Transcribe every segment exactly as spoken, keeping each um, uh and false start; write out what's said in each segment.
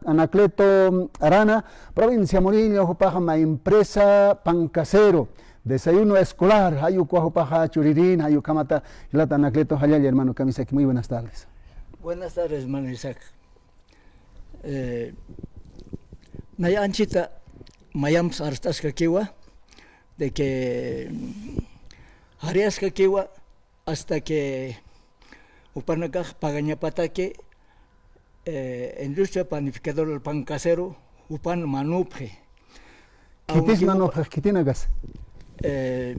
Anacleto Arana, provincia Murillo, jupaxa mä empresa Pan Casero, desayuno escolar, jay ukwa jupaxa churirin, jay ukhamata, jilata Anacleto, jallalla hermano kamisaki, muy buenas tardes. Buenas tardes, hermano Isaac. Eh, nay anchita mayamps arst'askakiwa, de que, mm, jariaskakiwa, hasta que jupanakax pagañapataki, eh, industria panificadora del Pan Casero, jupan manupxi. Khitis manupxi, khitinakas. Eh,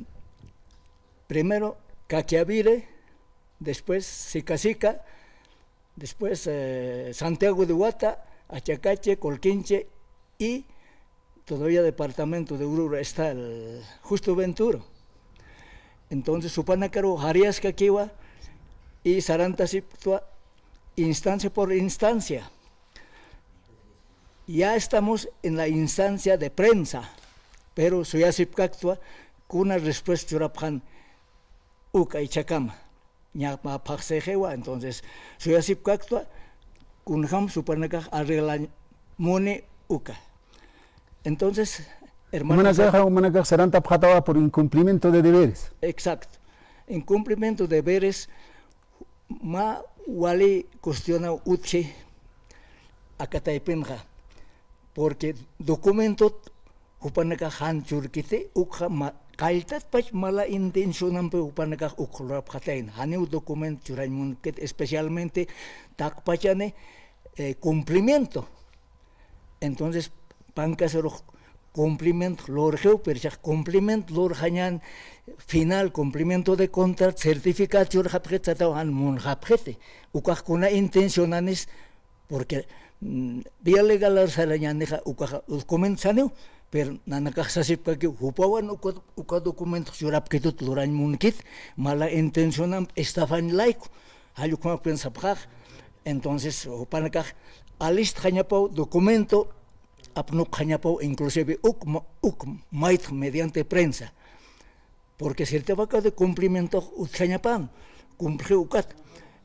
primero, Caquiavire, después, Sica Sica, después, eh, Santiago de Huata, Achacache, Colquinche y todavía departamento de Oruro está el Justo Ventura. Entonces, jupanakaru jariaskakiwa y sarantasipktwa instancia por instancia. Ya estamos en la instancia de prensa, pero suyasipkaktwa kuna respuesta churapxan uk aychakama. Ña mä phaxsixiwa, entonces, suyasipkaktwa, kunjam jupanakax arreglañ muni uka. Entonces, hermano, jumanakax, jumanakax sarantapxatawa por incumplimiento de deberes. Exacto. Incumplimiento de deberes, mä wali cuestionaw utji aka taypinxa. Porque documentot jupanakax jan churkiti, ukxa ma-, qalltatpach mala intencionampi jupanakax uk lurapxatayna. Janiw documento churañ munkit, especialmente taqpachani, eh, cumplimiento. Entonces, Pan Caserux cumplimiento lurxiw, pero cumplimiento lurxañan final, cumplimiento de contrato, certificado churxapxit sataw jan munxapxiti. Ukax kuna intencionanis, porque, mm, vía legal sarañänixa ukaxa documento saniw, pero nanakax sasipkakiw, jupawan uka, uka documento churapkitut lurañ munkit, mala intencionamp estafañ layku, jall ukhamapïn sapxax. Entonces, jupanakax alistxañapaw documento, apnuqxañapaw inclusive uk ma-, uk maytx mediante prensa. Porque certificado de cumplimiento utjañapan, cumpliw ukat.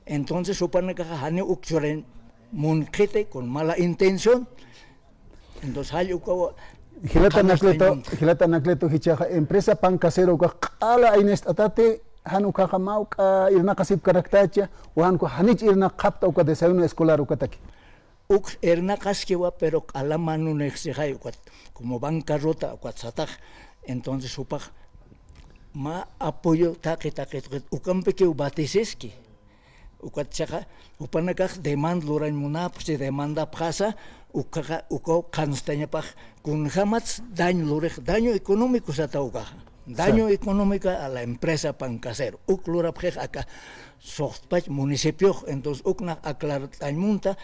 Entonces, jupanakaxa janiw uk churañ munkiti con mala intención. Entonces, jall ukawa. Jilata Anacleto, jilata Anacleto, jichhaxa empresa Pan Casero ukax q'ala aynist'atati, jan ukaxa mä juk'a irnaqasipkaraktacha, o jan ukax janich irnaqapxta uka desayuno escolar ukataki. Uk irnaqaskiwa, pero q'ala manunix sixay ukat, como bancarrota ukat satax. Entonces, jupax mä apoyo taqi taqi tuqit ukampikiw batisiski. Ukat chiqa, jupanakax demanda lurañ munapxi, demandapxasa, ukaxa, ukaw qhanstañapax, kunjamats daño lurix, daño económico sata ukaxa. Daño económico a la empresa Pan Casero. Uk lurapxix aka suxtpach municipiox, entonces uk nax aclart'añ munta,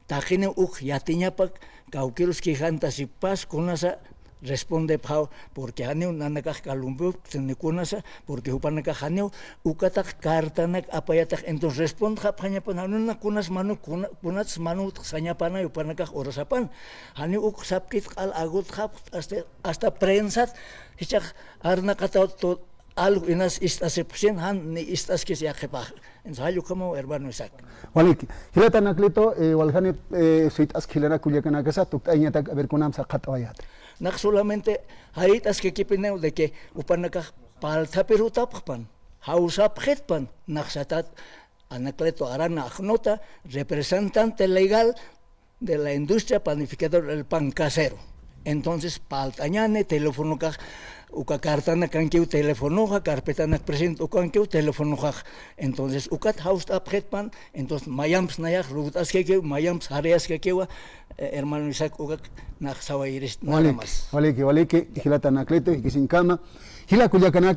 taqiniw uk yatiñapak, kawkirus quejantasipxas, kunasa respondepxaw, porque janiw nanakax kalumpipxi ni kunasa, porque jupanakax janiw ukatax cartanak apayatax, entonces respondxapxañapan, janiw na kunas manu, kuna, kunats manut sañapana, jupanakax urasapan, janiw uk sapkit q'al agutxapx, hasta, hasta prensat, jichhax arnaqataw to, algo inas ist'asipxsin, jan ni ist'askis yaqhipax. Entonces, jall ukhamaw, hermano Isaac. Waliki. Jilata Anacleto, eh, waljani, eh, suyt'aski jilanak kullakanakasa, tukt'ayañatak, a ver, kunjamsa qhat'awayäta. Nax solamente, jayt'askakipiniw de que, jupanakax, parltapirutapxpan, jawsapxitpan, nax satat, Anacleto Arana Ajnota, representante legal, de la industria panificadora del pan casero. Entonces, parlt'añäni, teléfonokax, uka cartanakankiw teléfonoxa, carpetanak presente ukankiw teléfonoxax. Entonces, ukat jawst'apxitpan, entonces, mayamps nayax lurt'askakiw, mayamps jariaskakiwa, eh, hermano Isaac, ukak nax sawayirist, nada más. Waliki, waliki, waliki, jilata Anacleto, jikisiñkama, jila kullakanaka,